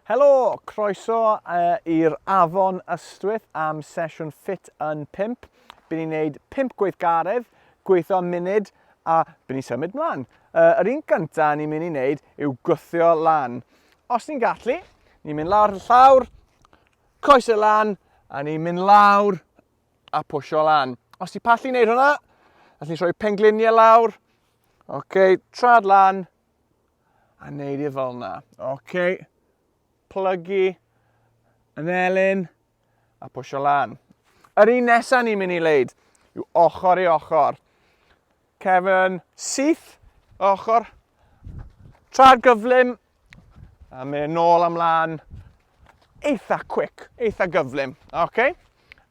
Helo, croeso uh, i'r Afon Ystwyth am sesiwn Ffit yn 5. Byn ni'n neud 5 gweithgaredd, gweithio am munud a byn ni'n symud mlaen. Uh, yr un gyntaf ni'n mynd i wneud yw gwthio lan. Os ni'n gallu, ni'n mynd lawr y llawr, coesau lan, a ni'n mynd lawr a pwysio lan. Os ti pallu wneud hwnna, allwn ni rhoi pengliniau lawr. Oce, okay, trad lan, a neud i fel yna. Oce, okay. plygu, yn elyn, a pwysio lan. Yr un nesaf ni'n mynd i leid yw ochr i ochr. Cefn syth, ochr, trad gyflym, a mynd nôl am lan, eitha quick, eitha gyflym, oce? Okay?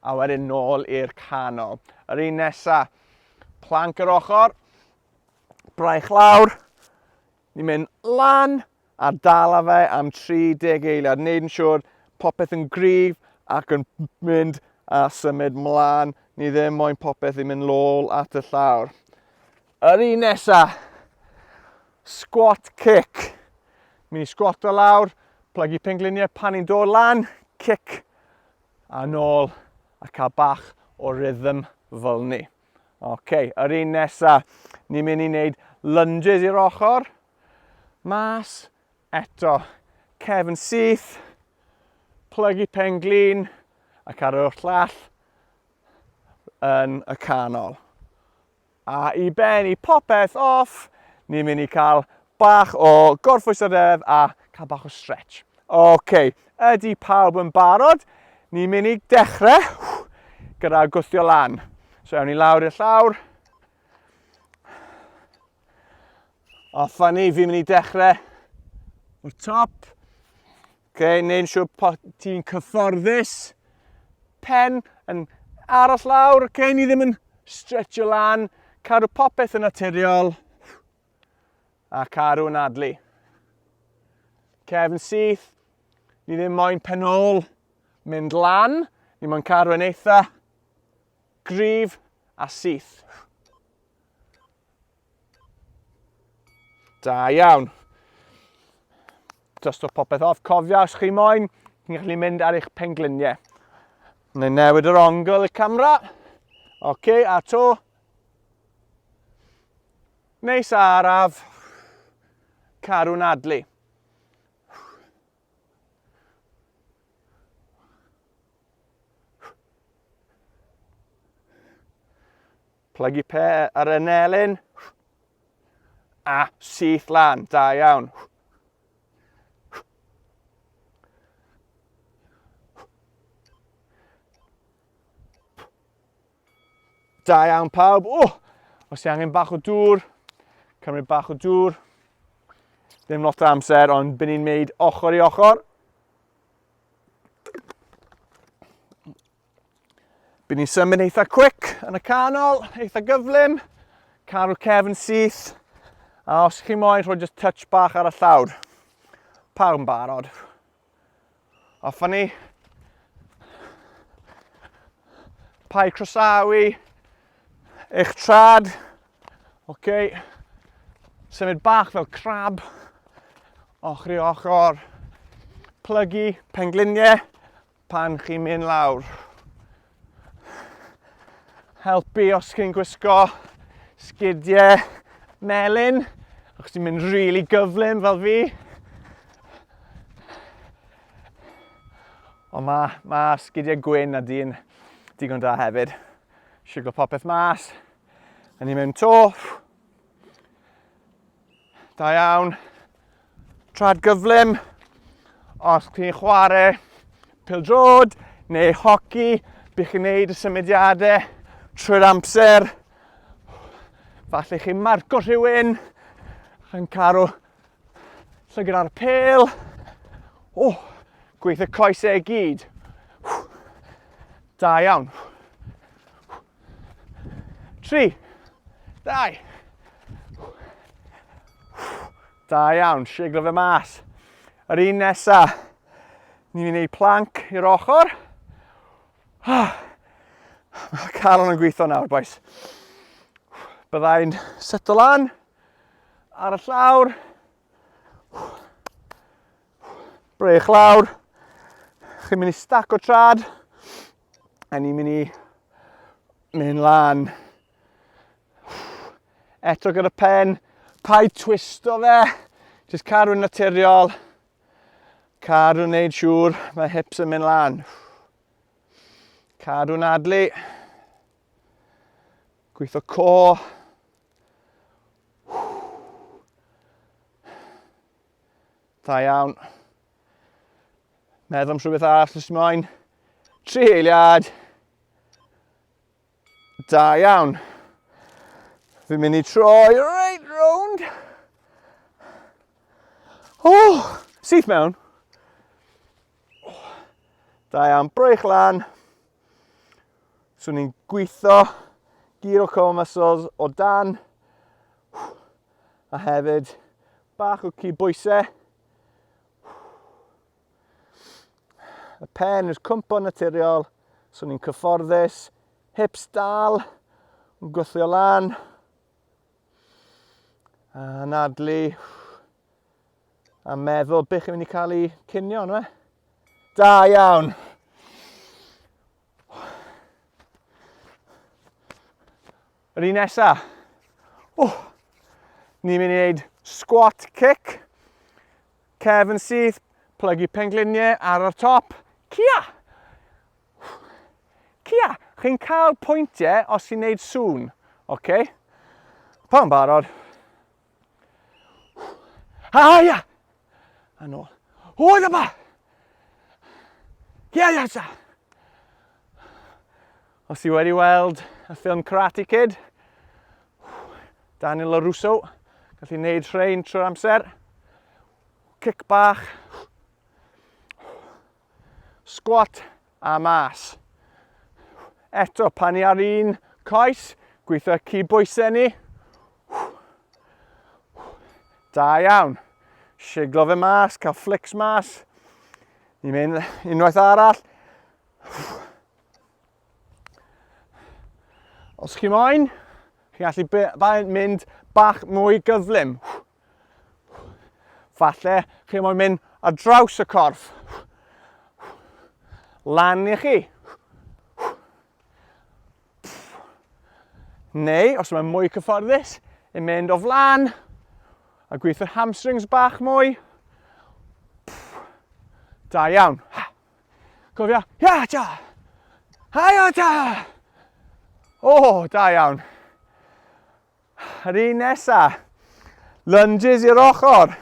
A wedyn nôl i'r canol. Yr un nesa, plank yr ochr, braich lawr, ni'n mynd lan a dala fe am 30 eiliad, wneud yn siŵr popeth yn gryf ac yn mynd a symud mlaen. Ni ddim moyn popeth i mynd lôl at y llawr. Yr un nesa, squat kick. Mynd i squato lawr, plygu pengliniau pan ni'n dod lan, kick a nôl a cael bach o rhythm fel ni. Oce, okay, yr un nesa, ni'n mynd i wneud lunges i'r ochr, mas, eto, cefn syth, plygu pen glin, ac ar yr llall yn y canol. A i bennu popeth off, ni'n mynd i cael bach o gorffwysodedd a cael bach o stretch. Oce, okay, ydy pawb yn barod? Ni'n mynd i dechrau gyda gwthio lan. So ewn ni lawr i'r llawr. Off â ni, fi'n mynd i dechrau o'r top. Okay, neu'n siŵr bod ti'n cyfforddus. Pen yn aros lawr, okay, ni ddim yn stretcho lan. Cadw popeth yn naturiol. A cadw yn adlu. Cefn syth, ni ddim moyn pen ôl mynd lan. Ni moyn cadw yn eitha gryf a syth. Da iawn. Just o popeth off. Cofia, os chi moyn, chi'n gallu mynd ar eich pengliniau. Neu newid yr ongl y camera. Oce, okay, a to. Neis a araf. Carw'n adlu. Plygu pe ar y nelyn. A syth lan. Da iawn. Da iawn pawb. O! Os ti angen bach o dŵr, cymryd bach o dŵr. Ddim lot o amser, ond byn ni'n mynd ochr i ochr. Byn ni'n symud eitha quick yn y canol, eitha gyflym. Cadw cefn syth. A os chi moyn, rhoi just touch bach ar y llawr. Pawb yn barod. Off â ni. Pai croesawu eich trad. Oce. Okay. Symud bach fel crab. Ochr i ochr. Plygu pengliniau pan chi'n mynd lawr. Helpu os chi'n gwisgo sgidiau melyn, os ti'n mynd rili really gyflym fel fi. Ond mae, ma sgidiau gwyn a dyn digon da hefyd. Siglo popeth mas. A ni'n mynd to. Da iawn. Trad gyflym. Os chi'n chwarae pildrod neu hoci, bych chi'n neud y symudiadau trwy'r amser. Falle chi'n marco rhywun, chi'n caru llygad ar y pel. O, oh, gweithio coesau i gyd. Da iawn. 3, 2, Da iawn, siglo fe mas. Yr un nesa, ni'n mynd i wneud plank i'r ochr. Mae calon yn gweithio nawr, boys. Byddai'n seto lan ar y llawr. Brech lawr. Chi'n mynd i stack o trad. A ni'n mynd i mynd lan. Eto gyda pen. Paid twisto fe. Just cadw'n naturiol. Cadw'n neud siŵr mae hips yn mynd lan. Cadw'n adlu. Gweithio co. Da iawn. Meddwl am rhywbeth arall os moyn. 3 eiliad. Da iawn. Fi'n mynd i troi right round. Oh, syth mewn. Da iawn, breich lan. So ni'n gweithio giro core muscles o dan. A hefyd bach o cyd bwysau. Y pen yw'r cwmpo naturiol, so ni'n cyfforddus. Hips dal, yn gwthio lan. A anadlu. A meddwl beth chi'n mynd i cael ei cinio, yna. Da iawn. Yr un nesa. Oh, ni'n mynd i wneud squat kick. Cefn syth, plygu pengliniau ar y top. Cia! Cia! Chi'n cael pwyntiau os chi'n neud sŵn. Oce? Okay? Pawb yn barod? Haia! A nôl. Hwyl yma! Ia, ia, ia! Os ti wedi weld y ffilm Karate Kid, Daniel LaRusso, gallu gwneud rhain trwy'r amser. Kick bach. Squat a mas. Eto, pan ni ar un coes, gweithio cyd bwysau ni. Da iawn. Siglo fe mas, cael flicks mas. Ni'n mynd unwaith arall. Os chi moyn, chi'n gallu mynd bach mwy gyflym. Falle chi moyn mynd ar draws y corff. Lan i chi. Neu, os mae'n mwy cyfforddus, yn mynd o flan a gweithio'r hamstrings bach mwy. Da iawn. Cofio, ia, ta! Haia, ta! O, oh, da iawn. Yr un nesa. Lunges i'r ochr.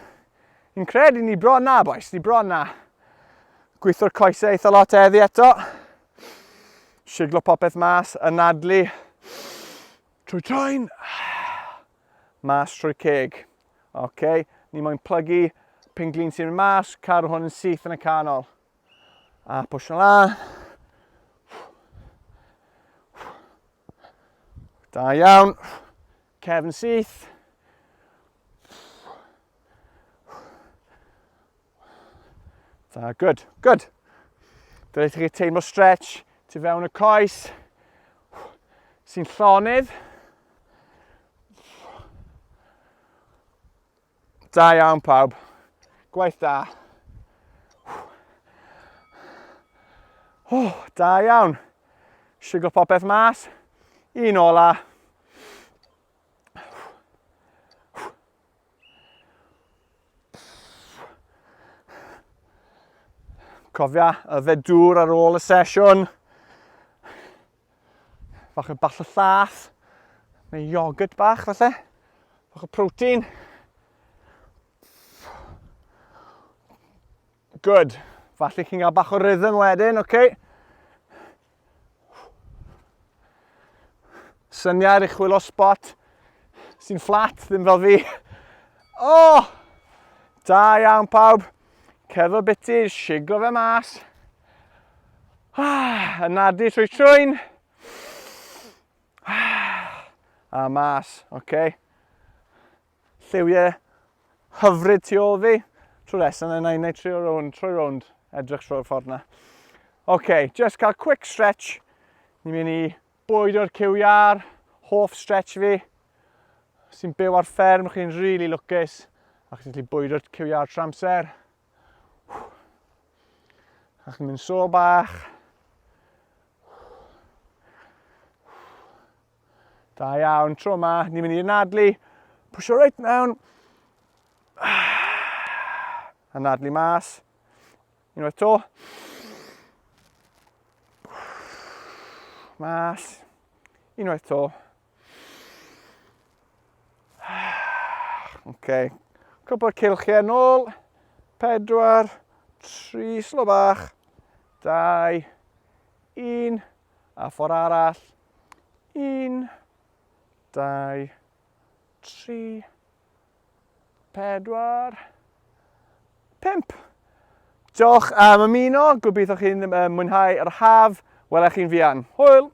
Ni'n credu ni bron na, boys. Ni bron na. Gweithio'r coesau eitha lot heddi eto. Siglo popeth mas, anadlu. Trwy troen. Mas trwy ceg. Oce, okay. Ni moyn plygu penglin sy'n mynd mas, cadw hwn yn syth yn y canol. A pwysio lan. Da iawn. Cefn syth. Da, good, good. Dylai chi teimlo stretch tu fewn y coes sy'n llonydd. Da iawn pawb. Gwaith da. Oh, da iawn. Siglo popeth mas. Un ola. Cofia, yfed dŵr ar ôl y sesiwn. Bach o ball o llath, neu iogurt bach falle. Bach o protein. Good. Falle chi'n cael bach o rhythm wedyn, oce? Okay? Syniad i chwilio spot sy'n fflat, ddim fel fi. Oh! Da iawn pawb. Cerdded biti, siglo fe mas. Ah, anadlu trwy trwyn. Ah, a mas, oce. Okay. Lliwiau hyfryd tu ôl fi. Trwy nesaf, yna i wneud trio rownd, troi rownd, edrych trwy'r ffordd na. Oce, okay, just cael quick stretch. Ni'n mynd i bwydo'r cyw iâr, hoff stretch fi. Sy'n byw ar fferm, chi'n rili really lwcus. A chi'n gallu bwydo'r cyw iâr trwy amser. A chi'n mynd so bach. Da iawn, tro yma, ni'n mynd i anadlu. Pwysio reit mewn. Anadlu mas. Unwaith to. Mas. Unwaith to. OK. Cwpl o cilchiau nôl. Pedwar, tri, slo bach. Dau, un, a ffordd arall. Un, dau, tri, pedwar, pump. Diolch am ymuno. Gobeithio chi'n mwynhau yr haf. Welech chi'n fuan. Hwyl!